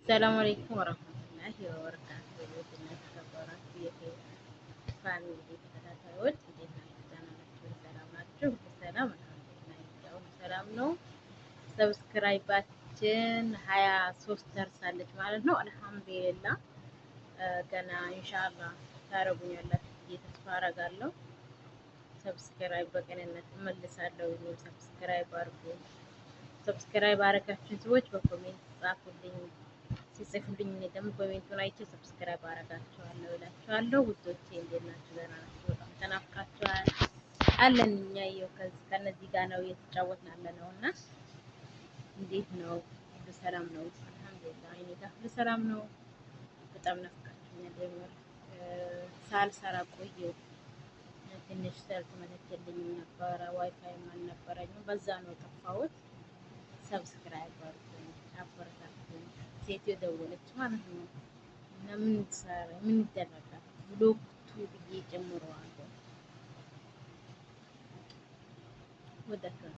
ሰላም አለይኩም ወራህመቱላሂ ወበረካቱ። ውድና የተከበራችሁ የፌክ family ተከታታዮች እንዴት ናችሁ? ደህና ናችሁ? ሰላም ናችሁ? ሰላም አልሐምዱሊላህ፣ ሰላም ነው። Subscribe ኣችን 23 ደርሳለች ማለት ነው። አልሐምዱሊላህ ገና ኢንሻአላህ ታረጉኛላችሁ ብዬ ተስፋ አረጋለሁ። Subscribe በቅንነት እመልሳለሁ። እኔም subscribe አድርጉ። Subscribe አረጋችሁን ሰዎች በ comment ጻፉልኝ። ሲጽፉልኝ እኔ ደግሞ comment ኡን አይቼ subscribe አረጋችኋለሁ እላችኋለሁ። ውዶቼ እንዴት ናችሁ? ደህና ናችሁ? በጣም ተናፍቃችኋል። አለን እኛ ይኸው ከነዚህ ጋር ነው እየተጫወትን ያለ ነው እና እንዴት ነው? ሁሉ ሰላም ነው? አልሐምዱሊላህ እኔ ጋር ሁሉ ሰላም ነው። በጣም ናፍቃችሁኛል። የምር ሳልሰራ ቆየሁ። ትንሽ ስልክ መተችልኝ ነበረ፣ ዋይፋይም አልነበረኝም። በዛ ነው ጠፋሁት። Subscribe አድርጉኝ፣ አበረታቱኝ። ሴትዮ ደወለች ማለት ነው እና ምን ትሰራ ምን ይደረጋል? Vlog two ብዬ ጨምረዋለሁ። ወዳችኋለሁ።